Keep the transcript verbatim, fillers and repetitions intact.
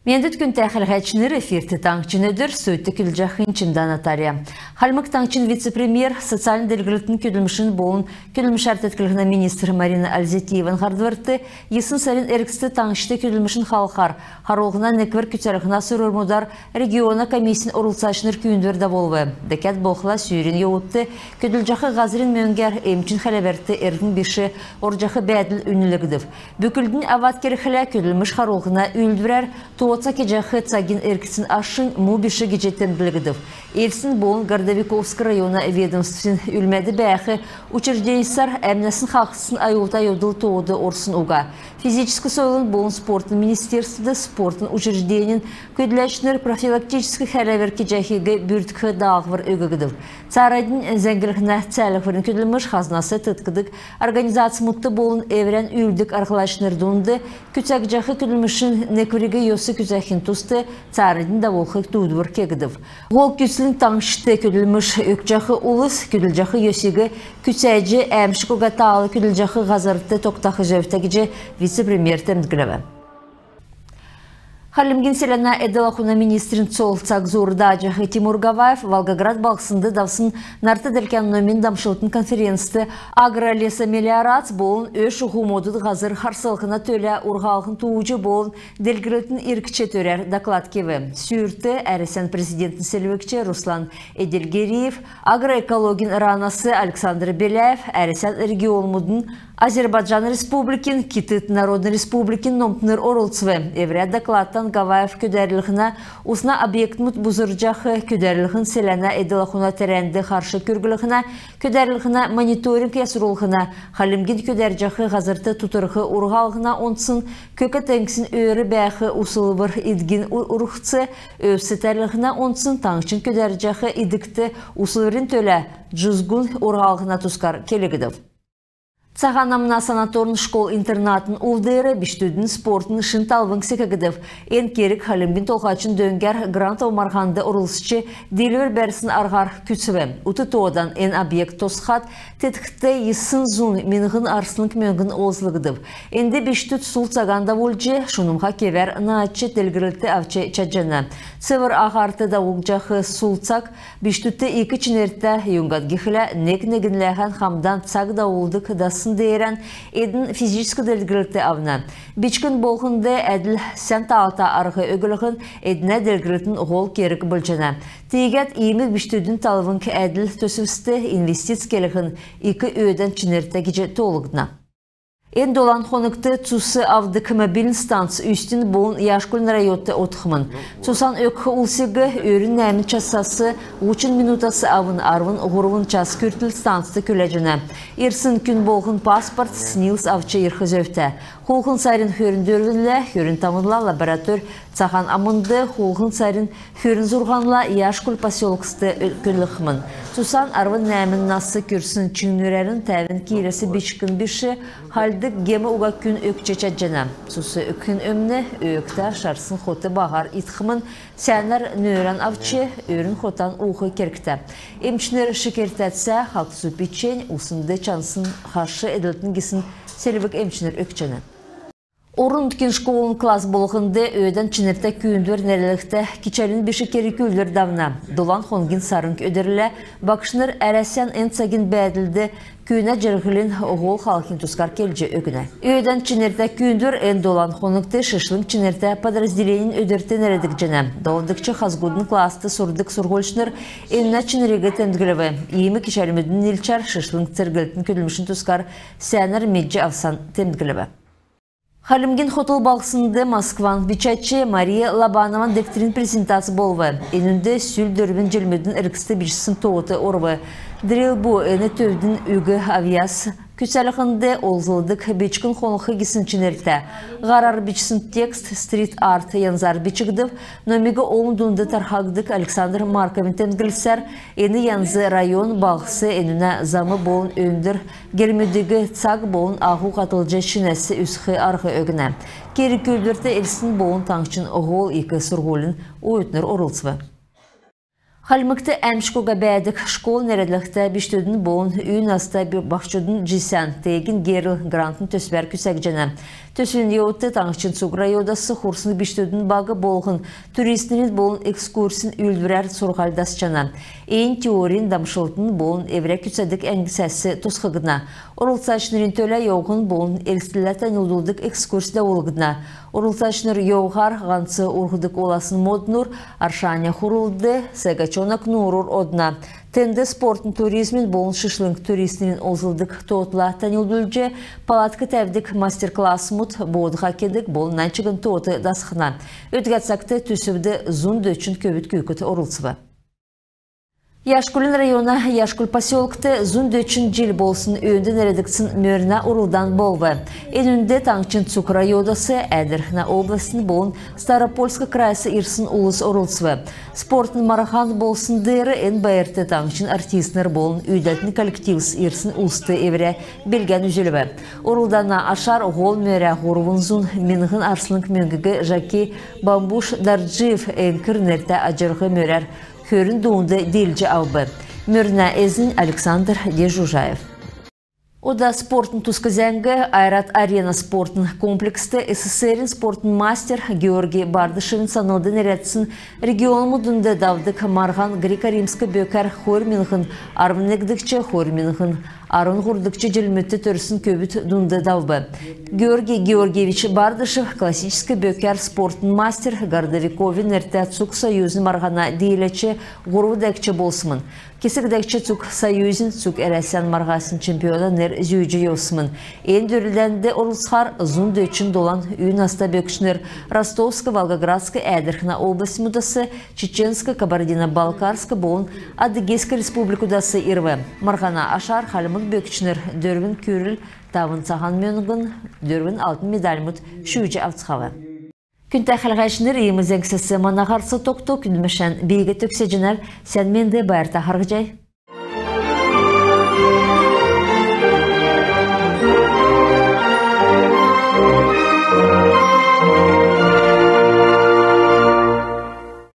Мендвт, күндтә хәләһәчнр! Эфирт «Таңһчин өдр», студьд көдлҗәхнь Чимдә Наталья. Хальмг Таңһчин вице-премьер, социальн делгрлтин, көдлмшин болн көдлмшәр теткллһнә министр Марина Ользятиеван һардврт йисн сарин эргцд таңһчд көдлмшин халхар харулһна неквр күцәлһнә сурврмудар региона комиссин орлцачнр күүндвр давулв. Дәкәд болхла, сүүрин йовудт көдлҗәх һазрин мөңгәр эмчин хәләврт эргн биш орҗах бәәдл үнлгдв. Бүклднь авад келхлә, көдлмш харулһна үүлдврәр тооца кеҗәх цагин эргцин ашнь му биш гиҗ темдглгдв. Элстин болн Городовиковск района ведомствсин үлмәд бәәх учрежденьсар әмнәсн хаһцсн аюлта йовдл тоод орсн уга. Физическ сойлын болн спортын министерствд спортын учрежденин көдләчнр профилактическ хәләвр кеҗәхиг бүрткх даалһвр өггдв. Цааранднь зәңгллһнә цәәлһврин көдлмш хазнас теткдг организацмудт болн эврән үүлддг арһлачнр дунд күцәгдҗәх көдлмшин неквриг йос күцәхин туст цааранднь давулх дуудвр кегдв. Һол күцлнь таңһчд көдлмш өгчәх улс көдлҗәх йосиг күцәҗ, әәмшг уга таал көдлҗәх һазрт тогтах зөвтә гиҗ вице-премьер темдглв. Хальмгин селәнә эдл-ахуна министрин цол цаг зуур дааҗах Тимур Гаваев Волгоград балһснд давсн нарт-делкән номин-дамшлтын конференцд агролесомелиорац болн ө-шуһу модд һазр харслһна төлә урһалһн тууҗ болн делгрлтин иргч төрәр доклад кев. Сүүрт Әрәсән президентин селвгч Руслан Эдельгериев, агроэкологин РАН-ас Александр Беляев, Әрәсән регионмудын, Азербайджан Республикин, Китд Народн Республикин номтнр орлцв. Эврә докладтан Гаваев көдәрлһнә усна объектмуд бузрҗах көдәрлһн селәнә эдл-ахуна тәрәнд харш күрглһнә, көдәрлһнә мониторинг ясрулһна, Хальмгин көдәрҗәх һазрт тутрһ урһалһна онцн Көк теңгсин өөр бәәх услвр идгин у-, урһц, өвс тәрлһнә онцн таңһчин көдәрҗәх идгт услврин төлә җузгун урһалһна тускар келгдв. Цаһан Амна санаторн школ-интернатын ул деер бичкдүдин спортын шин талвң секгдв. Эн керг Хальмгин Толһачин дөңгәр грантов марһанд орлцҗ, диилвр бәрсн арһар күцв. Ут тоодан эн объект тосхад теткхд йисн зун миңһн арслң мөңгн олзлгдв. Энд бичкдүд сул цаган давулҗ, шунмһа кевәр наадҗ, делгрлт авч чадҗана. Цевр аһарт давулҗах сул цаг бичкдүдт ик чинртә, юңгад гихлә нег-негнләһән хамдан цаг давулдг дассн деерән эдн физическ делгрлт авна. Бичкн болһнд әдл сән таалта арһ өглһн эднә делгрлтин һол керг болҗана. Тиигәд иим бичкдүдин талвң әдл төсвст инвестиц келһн ик өөдән чинртә гиҗ тоолгдна. Эн долан хонгт цус авдг мобильн станц Үстин болн Яшкулин районд одхмн. Цусан өгх улсиг өрүн нәәмн часас һучн минутас авн арвн һурвн час күртл станцд күләҗәнә. Ирсн күн болһн паспорт, СНИЛС авч ирх зөвтә. Хулһн сарин хөрн дөрвнлә, хөрн тавнла лаборатор Цаһан Амнд, хулһн сарин хөрн зурһанла Яшкуль поселкст көдлхмн. Цусан арвн нәәмн нас күрсн чиңнүрәрн тәвн киләс бичкн биш, хальдг гем уга күн өгч чадҗана. Цус өгхин өмн өөгтә, шарсн хот баһар идхмн, сәәнәр нөөрән авч, өрүн хотан уух кергтә. Эмчнр шикртә цә, хагсу печень, уснд чансн хаш эдлтн гисн селвг эмчнр өгчәнә. Орн-нутгин школын класс болһнд «Өөдән чинртә күүндвр» нерәдлһтә кичәлин биш керг-үүлдвр давна. Долан хонгин сарң өдрлә багшнр Әрәсән эн цагин бәәдлд күүнә җирһлин һол халхин тускар келҗ өгнә. «Өөдән чинртә күүндвр» эн долан хонгт шишлң чинртә подразделенин өдрт нерәдгдҗәнә. Долдгч хазгудын класст сурдг сурһульчнр энүнә чинриг темдглв. Иим кичәлмүдин нилчәр шишлң церглтин көдлмшин тускар сәәнәр медҗ авсан темдглв. Хальмгин хотл балһснд Москван бичәч Мария Лобанован дегтрин презентац болв. Энүнд сүл дөрвн җилмүдин эргцд бичсн тоот орв. Дрилбу эн төвдин үг авъяс күцәлһнд олзлдг бичкн хонх гисн чинртә. Һарар бичсн текст стрит-арт янзар бичгдв. Номиг олн дунд тархагдг Александр Марковин темдглсәр, эн янз район, балһс, энүнә зам болн өндр гермүдиг цаг болн аһу һатлҗ шинәс үзх арһ өгнә. Керг-үүлдврт Элстин болн таңһчин һол ик сурһулин оютнр орлцв. Хальмгт «Әәмшг уга бәәдг школ» нерәдлһтә бичкдүдин болн үй наста б-, баһчудын җисән «Теегин герл» грантын төсвәр күцәгдҗәнә. Төсвин йовудт таңһчин цуг районудас хурсн бичкдүдин баг болһн туристнрин болн экскурсин үүлдврәр сурһуль дасчана. Эн теорин, дамшлтын болн эврә күцәдг әңгсәс тусхагдна. Орлцачнрин төлә йовһн болн Элстәлә таньлдулдг экскурс давулгдна. Орлцачнр йовһар һанц урһдг уласн моднур, Аршаня хурлд, Сәгәчонок нуурур одна. Тенд спортын туризмин болн шишлң туристнрин олзлдг тоотла таньлдулҗ, палатк тәвдг мастер-классмуд, боодһа кедг болн нань чигн тоот дасхна. Өдгә цагт төсвд зун дөчн көвүд-күүкд орлцв. Яшкулин района Яшкуль поселкт зун дөчн җил болсн өөнд нерәдгдсн мөрнә урлдан болв. Энүнд таңһчин цуг районудас, Әәдрхнә областин болн Ставропольск крайс ирсн улс орлцв. Спортын марһан болсн деер эн байрт таңһчин артистнр болн үүдәлтин коллективс ирсн улст эврә билгән үзүлв. Урлдана ашар һол мөрә һурвн зун миңһн арслң мөңгиг Жаки Бамбуш Дарджиев «Энкр» нертә аҗрһ мөрәр хөрн дунд диилҗ авв. Мөрнә эзнь Александр Дежужаев. Ода спортын туск зәңг. «Ойрат Арена» спортын комплекст СССР-ин спортын мастер Георгий Бардышевин санлд нерәдсн регионмуд дунд давдг марһан греко-римск бөкәр хойр миңһн арвн негдгч, хойр миңһн арвн һурвдгч җилмүдт төрсн көвүд дунд давв. Георгий Георгиевич Бардышев классическ бөкәр спортын мастер, Городовиковин нертә цуг союзин марһана дииләч һурв дәкҗ болсмн. Кесг дәкҗ цуг союзин, цуг Әрәсән марһасин чемпиона нер зүүҗ йовсмн. Эн дөрлдәнд орлцхар зун дөчн долан үй наста бөкчнр Ростовск, Волгоградск, Әәдрхнә областьмудас, Чеченск, Кабардино-Балкарск болн Адыгейск республикудас ирв. Марһана ашар хальмг бөкчнр дөрвн күрл, тавн цаһан мөңгн, дөрвн алтн медальмуд шүүҗ авцхав. Күндтә хәләгчнр, иим зәңгсәс мана һарц тогтв. Көдлмшән би төгсәҗәнәв. Сән менд, байрта харһий.